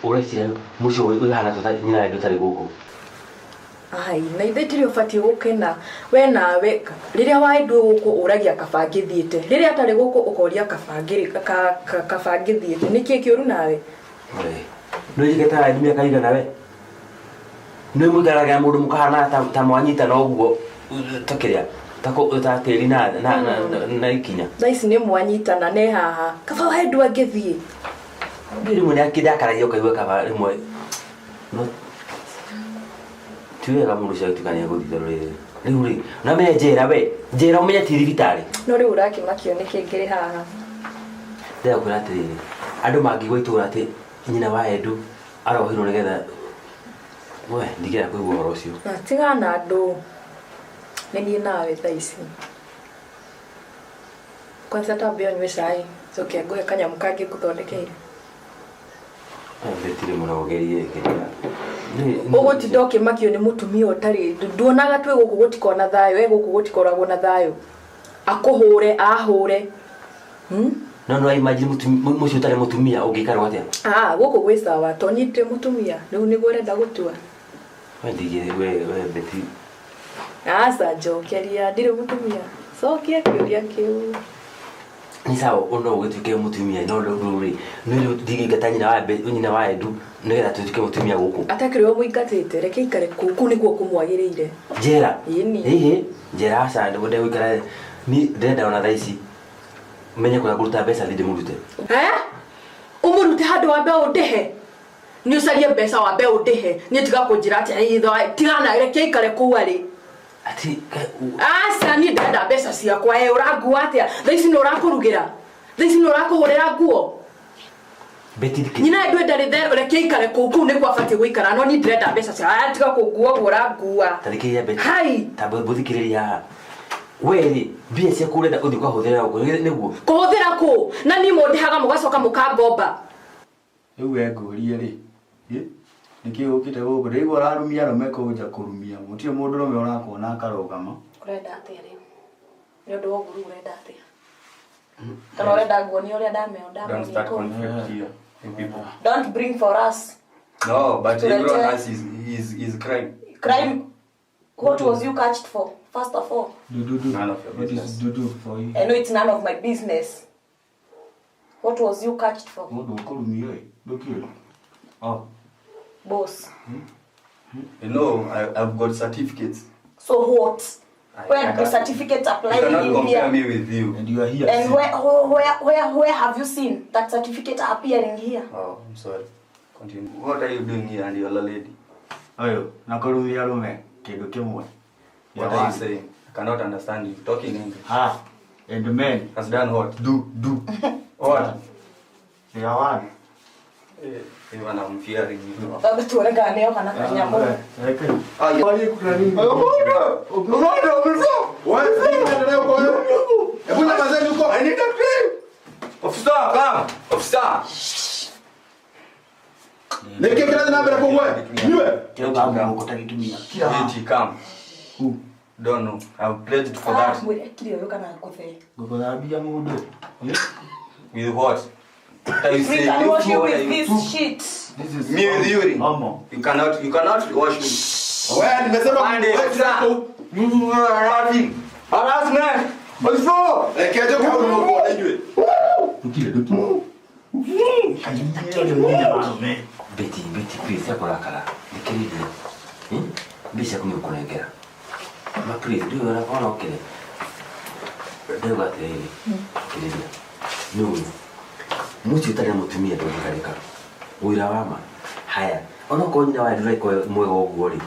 Ũreciria mũciĩ ũyũ ũhana ta nyina wendo ũtarĩ gũkũ? Ai, na ithe tiri ũbatiĩ gũkena we nawe rĩrĩa waendwo gũkũ ũragia kaba ngĩthiĩte rĩrĩa atarĩ gũkũ ũkoria kaba kaba ngĩthiĩte nĩkĩ kĩũru nawe? We, nĩ ũnjĩkĩte ta mĩaka igana we? Nĩ mũikaraga na mũndũ mũkahana ta mwanyitana ũguo ta kĩrĩa ta ta tĩri na ikinya. Thaa ici nĩ mwanyitana ne haha kaba waendwo angĩthiĩ. Nĩ rĩmwe nĩ akĩndakaragia ũkaigua kaba rĩmwe no ti wega mũndũ ũcio agĩtuĩka nĩ egũthiĩ tondũ rĩrĩ rĩu rĩ na menye njera we njera ũmenye ti thibitarĩ. No rĩu ũrakĩmakio nĩkĩ ngĩrĩ haha? Ndĩrenda kwĩra atĩrĩrĩ, andũ mangĩigua itũra atĩ nyina wa Edu arohirwo nĩgetha we ndingĩenda kũigua ũhoro ũcio. Na tigana na andũ nĩ niĩ nawe thaa ici. Kwanza tambe ũnyue cai coke ngũhe kanyamũ kangĩ ngũthondekeire. Ndĩtirĩ mũno ũgerie kĩrĩa. Ũgũtinda ũkĩmakio nĩ mũtumia ũtarĩ nduonaga twĩ gũkũ gũtikoragwo na thayũ e gũkũ gũtikoragwo na thayũ akũhũre ahũre hmm? No no imagine mũciĩ ũtarĩ mũtumia ũngĩikarwo atĩa? Ah, gũkũ gwĩ sawa to niĩ ndĩ mũtumia rĩu nĩguo ũrenda gũtua. We ndigĩ we Betty. Aca njokeria ndirĩ mũtumia cokia kĩũria kĩu. Nĩ sawa no ũgĩtuĩke mũtumia no rĩu rĩ nĩ rĩu ndingĩingata nyina wa Edu nĩgetha tũtuĩke mũtumia gũkũ. Atakĩrĩ we mũingatĩte reke aikare kũu kũu nĩkuo kũmwagĩrĩire. Njera. Ĩni. Ĩhĩ njera aca ndegũikara ni ndĩrenda ona thaa ici menye kũrĩa ngũruta mbeca thiĩ ndĩmũrute. Eh? Ũmũrute handũ wambe ũndĩhe nĩ ũcarie mbeca wambe ũndĩhe niĩ tiga kũnjĩra atĩ "Ĩ, tigana reke aikare kũu arĩ." Ati Aca niĩ ndĩrenda mbeca ciakwa ĩ ũrangua atĩa thaa ici nĩ ũrakũrugĩra thaa ici nĩ ũrakũhũrĩra nguo. Betty thikĩrĩria. Nyina ndwe ndarĩ therũ reke aikare kũu kũu nĩkuo abatiĩ gũikara no niĩ ndĩrenda mbeca cia aya tiga kũngua ũguo ũrangua. Ta thikĩrĩria Betty. Hai. Ta thikĩrĩria haha. We rĩ mbia ciaku ũrenda ũthiĩ ũkahũthĩra gũkũ nĩguo? Kũhũthĩra kũ? Na niĩ mũndĩhaga mũgacoka mũkangomba. Rĩu we ngũrie rĩ, hĩ, nĩkĩ ũkĩte gũkũ? Ndĩraigua ũrarumia arũme kũu nja kũrumia. Gũtirĩ mũndũrũme ũrakuona akarũgama. Ũrenda atĩa rĩu? Nĩ ũndũ wa ũguo rĩu ũrenda atĩa? Kana ũrenda nguonie ũrĩa Don't start conflict here, you people. Don't bring for us. No, but Tulete- everyone has his crime. Crime. What was you catched for? First of all. Dudu. None of your What is business. Dudu for you? I know it's none of my business. What was you catched for? Mũndũ ũkũrumio ĩ, ndũkĩũĩ. Oh. Boss. You know, I've got certificates. So what? Where I do can't- certificates apply You cannot in compare here? me with you. And you are here. And where have you seen that certificate appearing here? Oh, I'm sorry. Continue. What are you doing here and you're a lady? Ũyũ, na kũrumia arũme kĩndũ kĩmwe. What are you saying? I cannot understand you. Talk in English. Ha. And men Has done what? do do. What? They are one. Even I'm fearing you. Baba tuone kana nĩyo kana kanyamũ. Ah, yeah. Hebu nyamazeni huko. I need a drink. Officer, come. Officer. Nĩkĩ kĩrathiĩ na mbere kũu we? Niwe. Eti, come. Don't know. I've pledged for that. Mwĩre akire ũyũ kana ngũthe. Ngũkũthambia mũndũ. With what? What are you We saying? can wash you What are with you- this shit. This is Me with urine. Omo. You cannot wash me. We nimesema Monday, wewe officer. kũu. Harassing. Harassment. Officer. Reke njoke hau nĩmũkuona inyuĩ. Ndũkire, ndũkire. Kaingĩ ũrĩ mũnene wa arũme. Betty, Betty, please, tiga kũrakara. Thikĩrĩria. Mbia ciaku nĩ ngũkũnengera. Ma please, ndũĩ ona ona ũkĩre. Ndauga atĩrĩrĩ, thikĩrĩria. Nĩ ũĩ, mũciĩ ũtarĩ na mũtumia ndũngĩikarĩka. Ũira wa ma. Haya, onokorwo nyina wa ndũragĩkorwo mwega ũguo rĩ,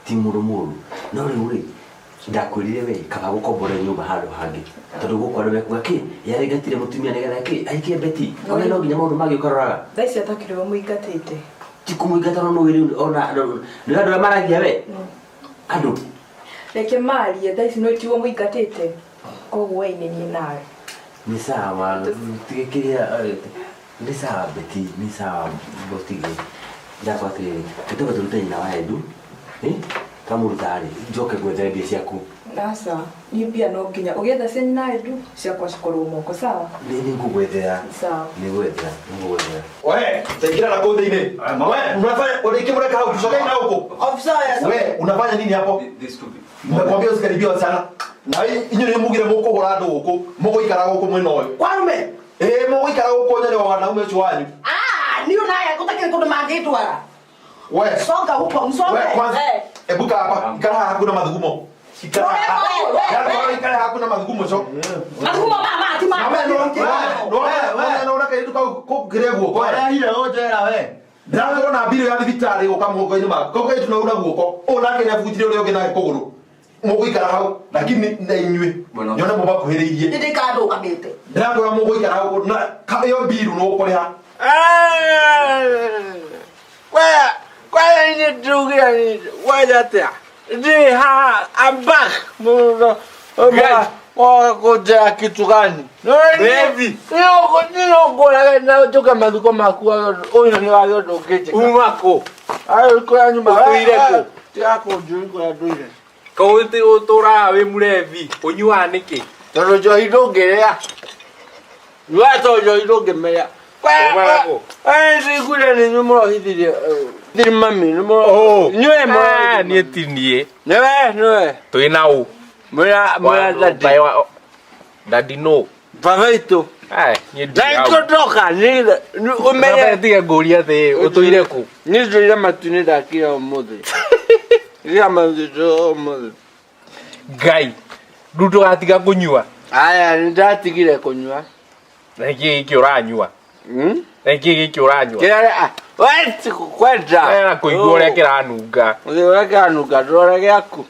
ti mũndũ mũũru. No rĩu rĩ, ndakwĩrire we kaba gũkombore nyũmba handũ hangĩ tondũ gũkũ andũ mekuga kĩ yarengatire mũtumia nĩgetha kĩ aikie Betty ona no nginya maũndũ mangĩ ũkaroraga. Thaa ici atakĩrĩ we mũingatĩte. Ti kũmũingata no nĩ rĩu ona nĩ andũ arĩa maragia we andũ Reke marie thaa ici no tiwe mũingatĩte. Koguo we nĩ niĩ nawe. Nĩ sawa tige kĩrĩa nĩ sawa Betty nĩ sawa gũtige ndakwa atĩrĩrĩ tũtũme tũrute nyina wa Edu. Twamũruta rĩ, njoke ngwethere mbia ciaku. Aca, niĩ mbia no nginya ũgĩetha cia nyina Edu ciakwa cikorwo moko sawa. Nĩ nĩngũgwethera. Sawa. Nĩngwethera, nĩngũgwethera. We, taingira na kuu thĩinĩ. We, unafanya unaikimureka hau tusogei na huko. Officer, We, unafanya nini hapo? Nimekwambia usikaribie wasichana. Na inyuĩ nĩ mugire mũkũgũra andũ gũkũ, mũgũikara gũkũ mwena ũyũ. Kwarume. Ĩĩ mũgũikara gũkũ nyene wa wanaume ũcio wanyu. Ah, niyo naye gutakiri kundu mangitwara. We. Songa huko, msonge. We, kwanza. Eh. Ebu kaa hapa, ikara haha hakuna mathugumo. Ikara haha. We, we, Yaani wewe ikara haha hakuna mathugumo co. Mathugumo mama ti ma. Na we no we no kairitu kau kũngĩrĩa guoko. Warehire ũnjera we. Ndĩrakorwo na mbirũ ya thibitarĩ gũka mũgongo-inĩ maku. Kau kairitu nauna guoko. Ũũ nake nĩabutire ũrĩa ũngĩ nake kũgũrũ. Mũgũikara hau lakini na inyuĩ nyone mũmakuhĩrĩirie. Ndĩkandugamĩte. Ndĩrakwĩra mũgũikara hau na ĩyo mbiru nĩ ũkũrĩha. Kwaya, kwaya ni ndugia ni waja atia. Ndi ha, I'm back. Muno. Oba, kuja kitu gani? Baby. Nino ngũrage na njuke mathuko maku ũyũ nĩ wagĩ ũndũ ũngĩnjĩka. Uma kũ? Ayo kũrĩa nyuma. Ũtũire kũ? Tiga kũnjũri kũrĩa ndũire. Kau ũtũraga wĩ mũrevi, ũnyuaga nĩkĩ? Tondũ njohi ndũngĩrĩa. Nyuaga tondũ njohi ndũngĩmĩrĩa. Umaga kũ? Ndigwire nĩ inyuĩ mũrohithirie. Thiri mami nĩ mũro. Inyuĩ Ah, mũrohithirie. niĩ ti niĩ. Nĩwe nĩwe. Twĩ na ũ? Mwĩra mwĩra dadi. Dadi no. Baba witũ. Ai, niĩ Na ndirĩ hau. nĩngũndoka nĩgetha ũmenye. Baba tiga ngũrie atĩ ũtũire kũ? Niĩ ndũire matu-inĩ ndakira ũmũthĩ. Ndakira matu ũmũthĩ. Ngai, rĩu ndũgatiga kũnyua. Aya nĩ ndatigire kũnyua. Na nĩkĩ gĩkĩ ũranyua? Na nĩkĩ gĩkĩ ũranyua? Kĩrĩa we ti kwenda. Na kũigua ũrĩa kĩranunga. Ũrĩa kĩranunga ndũrore gĩaku.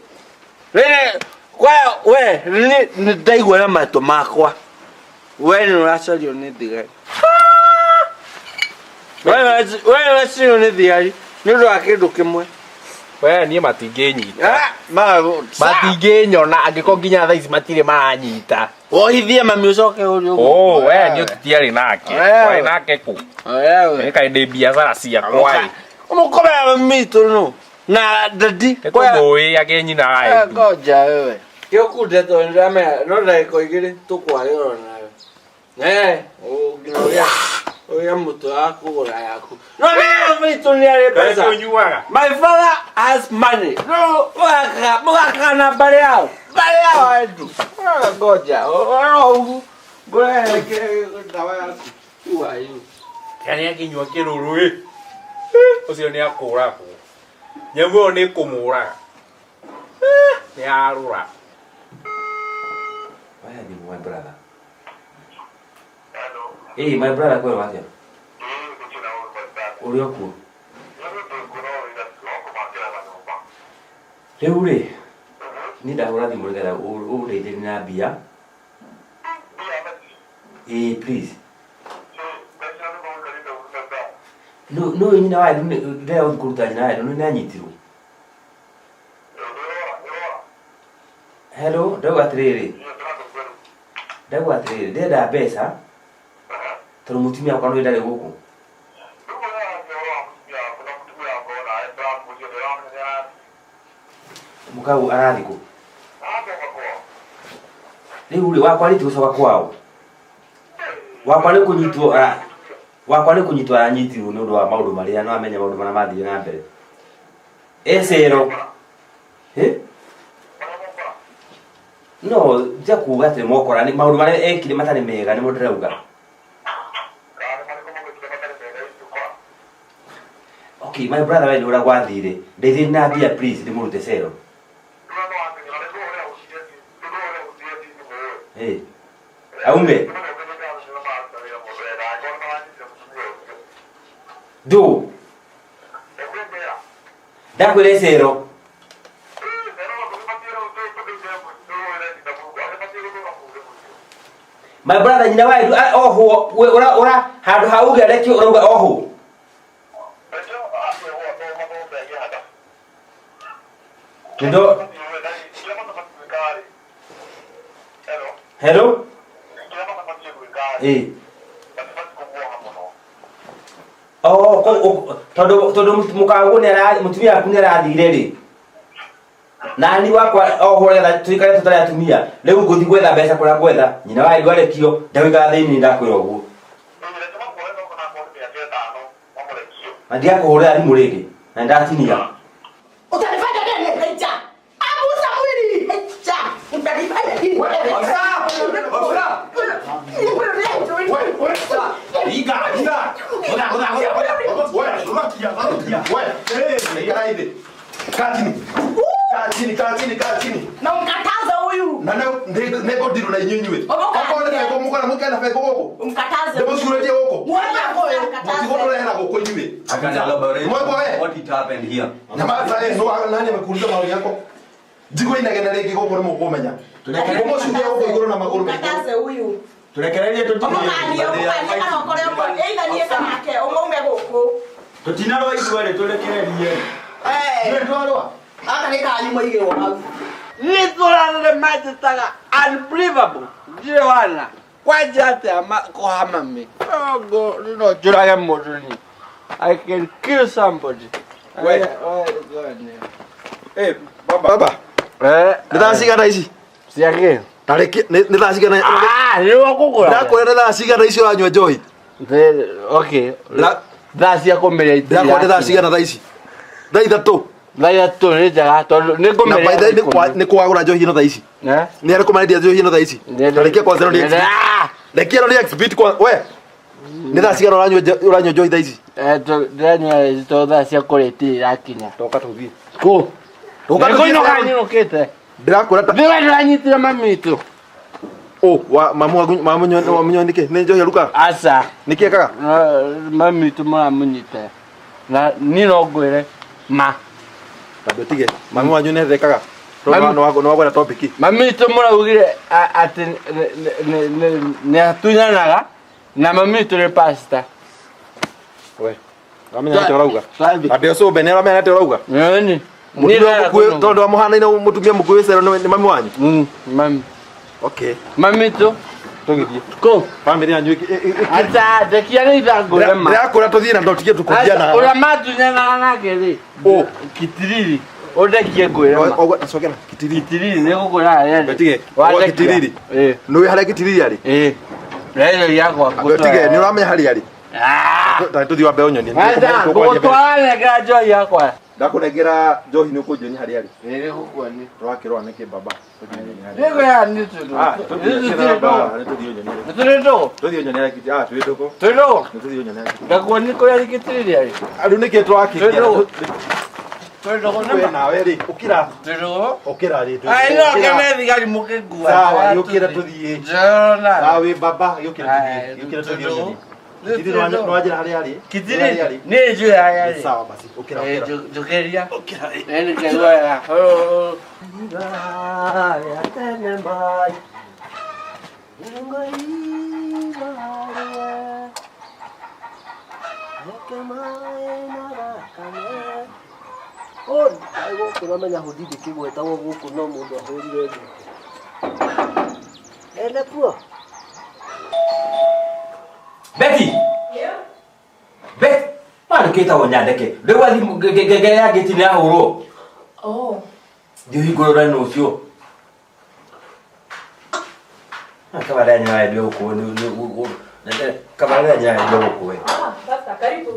Rĩrĩ kwa we nĩ ndaigua na matũ makwa. We nĩ ũracario nĩ thigari. We ũracario nĩ thigari nĩ ũndũ wa kĩndũ kĩmwe. We niĩ matingĩnyita. Matingĩnyona Matingĩnyona angĩkorwo nginya thaa ici matirĩ maranyita. Wohithie mami ũcoke ũrĩ ũguo. Oh, we niĩ tũtiarĩ nake. Twarĩ nake kũ? Wewe. Kaĩ ndĩ biacara ciakwa ĩ. Ũmũkomera mami witũ nũ? Na dadi. Nĩtũmũĩ akĩnyina Eh, Ngoja wewe. Kĩo kunde tondũ nĩndĩramenya no ndagĩka igĩrĩ tũkwarĩrwo nawe. Eh, nginya ũrĩa ũrĩa mũtwe wa kũgũra yaku. No mami witũ nĩ arĩ mbeca. Ũnyuaga. My father has money. No, mũgaka na mbarĩ yao. Mbarĩ yao Andrew. Ngoja. No ũguo. Ngũrehe ndawa yaku. Who are you? Yaani akĩnyua kĩrũrũ ĩ. Ũcio nĩ akũragwo. Nyamũ ĩyo nĩ ĩkũmũraga. Nĩ yarũra. Waya thimũ my brother. Hello. Ĩĩ my brother kwĩrwo atĩa? Ũrĩ o kuo? Rĩu rĩ, niĩ ndahũra thimũ nĩgetha ũndeithĩrĩrie na mbia. Ĩĩ please. No no nyina wa Edu ndĩrenda gũthiĩ kũruta nyina wa Edu nĩ anyitirwo. Hello, ndauga atĩrĩrĩ. Ndauga atĩrĩrĩ, ndĩrenda mbeca tondũ mũtumia wakwa nĩ ndarĩ gũkũ. Mũkau arathiĩ kũ? Rĩu rĩ, wakwa rĩ ti gũcoka kwao. Wakwa nĩ kũnyitwo wakwa nĩ kũnyitwo aranyitirwo nĩ ũndũ wa maũndũ marĩa no amenye maũndũ marĩa mathire na mbere. Ecero. Ĩ? No, tia kuga atĩ mokora nĩ maũndũ marĩa ekire matarĩ mega nĩmo ndĩrauga. Okay, my brother we nĩ ũrĩa gwathire. Ndeithĩrĩria na mbia please ndĩmũrute cero. Ĩ. Aume. Ndũ. Ndakwĩra cero. My brother nyina wa Edu ohwo we ura ura handũ ha uge arekio ũrauga ohwo. Ndo Hello? Ĩ. Oh, tondu tondu mukaguo nĩ ara mutumia waku nĩ arathire rĩ. Nani wakwa ohwo getha tuikare tutari atumia. Riu nguthi gwetha mbeca kuria ngwetha. Nyina wa Edu arekio ndagũikara thĩinĩ ndakwĩra ũguo. Na ndiakũhũrĩra thimũ rĩngĩ. Na nĩndatinia. Utanifanya nini? Hecha. Abusa mwili. Hecha. Utanifanya nini? Kaa chini, kaa chini, kaa chini. Na umkataze huyu. Na nĩngũndirwo na inyuĩ inyuĩ. Ũmũkanie. Okorwo nĩ bengo mũkona mũkena bengo gũkũ. Umkataze. Ndĩmũcurĩtie gũkũ. Mwana huyu mkataze. Mũtigũtũrehera gũkũ inyuĩ. I can elaborate Mwekwa we. what it happened here. Nyamaza we, nani amekuuliza maoni yako? Njigue inegene rĩngĩ gũkũ nĩ mũkũmenya. Mũmũcurie gũkũ igũrũ na magũrũ maingĩ. Umkataze huyu. Turekererie Ũmũkanie, ũmũkanie kana ũkore ũmwe. Either niĩ kana nake, ũmaume gũkũ. Tutinarũa ithuerĩ turekererie. Eh. Ithuĩ twarũa. Gaka nĩ kanyu maigĩrwo hau. Nitũranĩre manjĩtaga unbelievable ndirĩ wana kwanja atĩa kũhama mi no njũrage mũndũ ni I can kill somebody. We. Eh, baba. Baba. Nĩ thaa cigana ici? Ciakĩ? Tarĩki nĩ thaa cigana? Ah, nĩ wakũgũra. Ndakwĩra nĩ thaa cigana ici ũranyua njohi? Okay. Thaa cia kũmĩrĩa itirĩ. Ndakwĩra nĩ thaa cigana thaa ici? Thaa ithatũ. Thaa ithatũ nĩ njega tondũ nĩ Na ngũmĩrĩa. by the way nĩ kwagũra njohi ĩno thaa ici. Nĩ arĩkũ marendia njohi ĩno thaa ici? Tarĩkia kwanza ĩno nĩ exhibit. Rekia ĩno nĩ exhibit kwa we. Nĩ thaa cigana ũranyua njohi thaa ici? Ndĩranyua tondũ thaa cia kũrĩa itirĩ irakinya. Toka tũthiĩ. Kũ? Toka tũthiĩ. Nĩngũinũka nyinũkĩte. Ndĩrakwĩra ta Nĩwe ndĩranyitire mami witũ. Oh, wa mamu waku mamu nyo nĩkĩ? Nĩ njohi aruga? Aca. Nĩkĩ ekaga? Mami witũ mũramũnyita. Na niĩ no ngwĩre ma. Tambe tige. Mami wanyu nĩ ethekaga. Tondũ nĩ wagwĩra topic. Mami witũ mũraugire atĩ nĩ atunyanaga na mami witũ nĩ pastor. We. Wamenya atĩa ũrauga? Ambe ũcũmbe nĩ ũramenya atĩa ũrauga? Nĩ. Mũtumia mũkuĩ tondũ amũhanaine mũtumia mũkuĩ cero nĩ mami wanyu? Mami. Okay. Mami witũ. Tũgĩthiĩ. Kũ? Family yanyu Aca, ndekia nĩ ithangũre ma. Ndĩrakwĩra tũthiĩ na ndotige tũkũria na. Ũrĩa matunyanaga nake rĩ. Kitiriri. Ũndekie ngwĩre ma. Cokera kitiriri. Kitiriri nĩ gũkwĩra harĩa arĩ. Tige. Wandekia. Kitiriri. Nĩ harĩa kitiriri arĩ? Ĩĩ. Ndĩreria yakwa. Tige, nĩ ũramenya harĩa arĩ? Ta tũthiĩ wambe ũnyonie. Aca, ngũgũtwara nengera njohi yakwa. Ndakũnengera njohi nĩ ũkũnjonia harĩa arĩ. Ĩĩ nĩngũkuonia. Tũrakĩrora nĩkĩ baba? Nĩngwĩra nĩ tũndũ. Ah, tũthiĩ ũnyonie. Tũrĩ ndũgũ? Tũthiĩ ũnyonie harĩa ah, twĩ ndũgũ. Twĩ ndũgũ? Nĩ tũthiĩ ũnyonie harĩa. Ndakuonia kũrĩa kitiriri arĩ. Rĩu nĩkĩ tũrakĩria? Twĩ ndũgũ nĩ We ma. nawe rĩ, ũkĩra. Twĩ ndũgũ? Ũkĩra rĩ. Ai no kene thigari mũkĩngua. Sawa, gĩũkĩra tũthiĩ. Njorona. Sawa wĩ baba, gĩũkĩra tũthiĩ. Gĩũkĩra tũthiĩ ũnyonie. Kitiriri nĩ wanjĩra harĩa arĩ? Kitiriri nĩ njũĩ harĩa arĩ. Sawa basi, ũkĩra ũkĩra. Njũkĩria. Ũkĩra. Nĩ ngaigua wega. Gũkũ namenya hũndi ndĩkĩgwetagwo gũkũ no mũndũ ahũrire thĩ. Ene kuo? Betty! Betty! Mwana kĩtagwo Nyandeke. Rĩu athi ngengere ya ngĩti nĩ yahũrwo. Oh. Thiĩ ũhingũre ũrore nũ ũcio. Kabarĩa nyina wendio gũkũ kabarĩa nyina wendio gũkũ we. Ah, sasa karibu.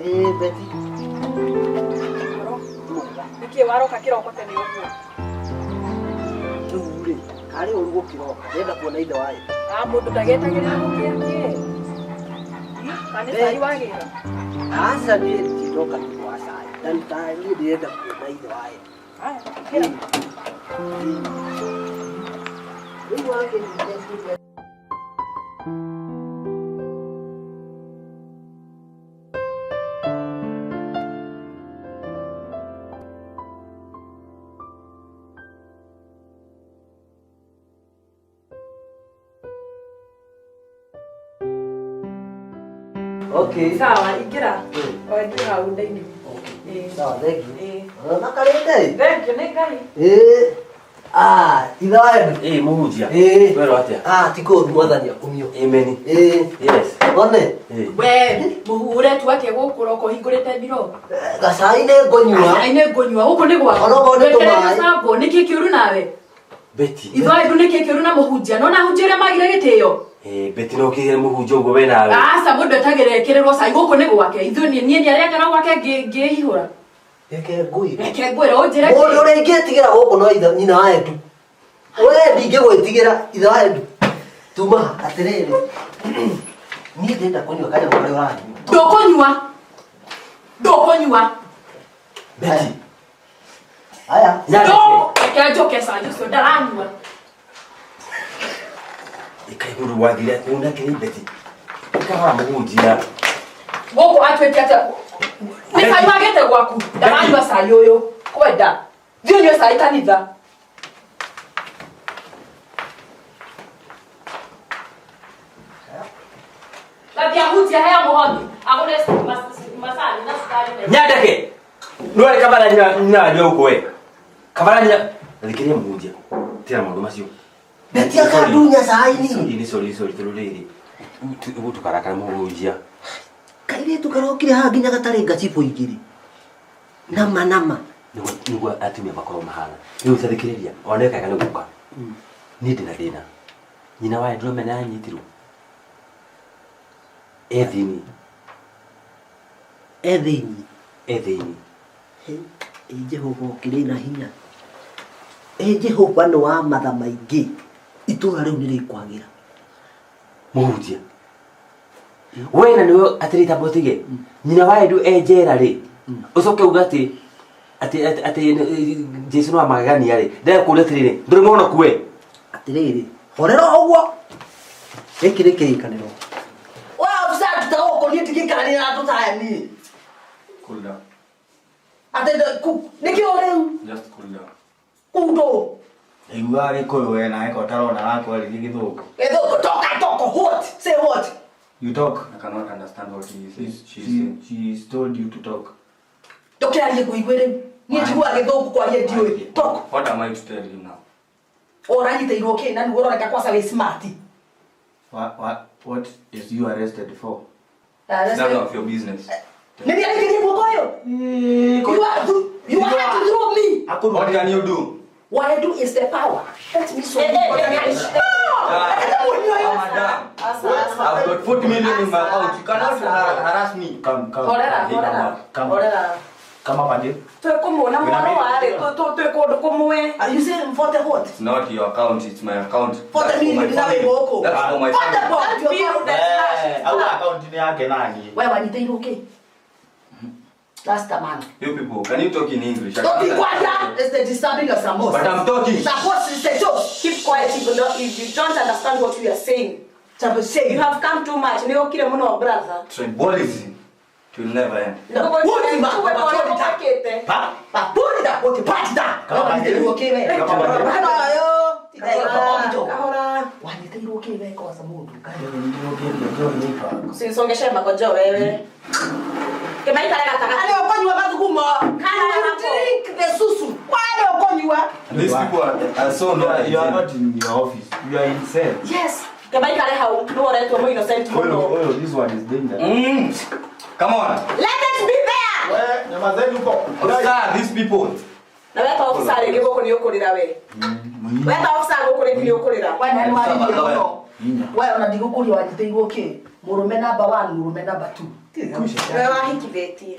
Ĩĩ Betty. Nĩkĩ waroka kĩroko tene ũguo? Rĩu rĩ, karĩ ũru gũkĩroka, ndĩrenda kuona ithe wayo. Ah, mũndũ ndagetagĩrĩra gũkĩa kĩ? Kana nĩ cai wagĩra? Aca niĩ ndindoka nĩ ũndũ wa cai, na niĩ ndĩrenda kuona ithe wayo. Haya, ũkĩra. Rĩu wakĩnyita Okay. Sawa, ingĩra. Wendio hau ndaini. Okay. Sawa, thank you. Ĩĩ. Ona karĩte? Thank you, nĩ Ngai. Ĩĩ. Ah, ithaenu. Ĩĩ mũhunjia. Ĩĩ. Werwo atĩa? Ah, ti kũũru mwathani akumio. Amen. Ĩĩ. Yes. One. Ĩĩ. We mũhu ũretua atĩa gũkũ ũroka ũhingũrĩte mbiro? Gacai nĩ ngũnyua. Gacai nĩ ngũnyua gũkũ nĩ gwaku. Onokorwo nĩ tũmaĩ. Sambo nĩkĩ kĩũru nawe? Betty. Ithaenu nĩkĩ kĩũru na mũhunjia? Nona ahunjia ũrĩa magire gĩtĩo? Ĩĩ Betty no kĩgere mũhunjia ũguo we nawe. Aca mũndũ etagĩrĩra ĩkĩrĩrwo cai gũkũ nĩ gwake. Ithuĩ niĩ nĩ arĩa kana gwake ngĩihũra. Reke ngũire. Reke ngwĩre ũnjĩre Mũndũ ũrĩa ingĩtigĩra gũkũ no ithe nyina wa Edu. We ndingĩgwĩtigĩra ithe wa Edu. Tuma atĩrĩrĩ. Niĩ ndĩrenda kũnyua kanyamũ karĩa ũranyua. Ndũkũnyua. Ndũkũnyua. Betty. Aya. Reke njoke cai ũcio ndaranyua. Ikaiguru wathire unake nĩ Betty. Ikahora mũhunjia. Gũkũ atuĩte atĩa? Nĩ cai wagĩte gwaku. Ndaranyua cai ũyũ. Kwenda. Thiĩ ũnyue cai kanitha. Gathia ahunjia hea mũhothi. Agũre macani na cukari na Nyandeke. Nĩwarĩ kabara nyina wanyu gũkũ we. Kabara nyina. Thikĩrĩria mũhunjia. Tira maũndũ macio. Betty akandunya cai nini. Nĩ sorry sorry tondũ rĩrĩ. Ũguo tũkarakara mũhunjia. Kairĩtu karokire haha nginya gatarĩ ngacibũ igĩrĩ. Nama nama. Nĩguo atumia makorwo mahana. Rĩu tathikĩrĩria ona kaga nĩ gũka. Niĩ ndĩna thĩna. Nyina wa Andrew mena anyitirwo. E thĩinĩ. E thĩinĩ. E thĩinĩ. Ĩ Jehova ũkĩrĩ na hinya. Ĩ Jehova nĩ wa matha maingĩ. Itũra rĩu nĩ rĩkwagĩra. Mũhunjia. We na nĩwe atĩrĩ tamba ũtige. Nyina wa Andrew e njera rĩ. Ũcoke uge atĩ atĩ atĩ Jesu no amagegania rĩ. Ndĩrakũũria atĩrĩrĩ, ndũrĩ mũhonoku we? Atĩrĩrĩ, horera ũguo. Gĩkĩ nĩ kĩrĩkanĩro. We officer nduta gũkũ niĩ ndigĩikarania na andũ ta aya niĩ. Cool down. Atĩ nĩkĩo rĩu? Just cool down. Kundo. Ndaiguaga Gĩkũyũ we nawe ko ũtarona arakwarĩria Gĩthũngũ. Gĩthũngũ toka toko what? Say what? You talk. I cannot understand what he says. She's told you to talk. Ndũkĩarie ngũigue rĩu. Niĩ njiguaga Gĩthũngũ kwaria ndiũĩ. Talk. What am I to tell you now? Ũranyitĩirwo kĩ na nĩguo ũroneka kwaca wĩ smart. What is you arrested for? It's none of your business. Nĩ niarĩkĩrie guoko ũyũ? You are to throw me. What can you do? What I do is the power. Let me show you. Madam, I've got 40 million in my account. You cannot harass me. Come, come. Horera, horera. Come. Horera. Come up, Adi. Twĩkũmuona mwana warĩ twĩ kũndũ kũmwe. Are you saying 40 what? It's not your account, it's my account. 40 million na wĩ gũkũ. That's for my family. Au account nĩ yake nani? We wanyitĩirwo kĩ? That's the man. You people, can you talk in English? Don't be quiet. It's the disturbing of some. But I'm talking. Suppose it's the joke. Keep quiet if you don't understand what we are saying. You have come too much. Nĩ ũkire mũno brother. Tribalism. It will never end. Usinisongeshe makojo wewe. Kemaita gatagatĩ. Arĩa ũkũnyua mathugumo. Drink the susu. Wale ũkũnyua. These people are so not. You are not in your office. You are in cell. Yes. Kemaita hau nĩ ũretwo mũ innocent mũno. Oyo, this one is dangerous. Come on. Let it be there. We, nyamazeni huko. Officer, these people. Na weta officer rĩngĩ gũkũ nĩ ũkũrĩra we. Weta officer gũkũ rĩngĩ nĩ ũkũrĩra. We na nĩ waririe mũno. We ona ndigũkũria wanyitĩirwo kĩ? Mũrũme number 1, mũrũme number 2. We wahikithĩtie.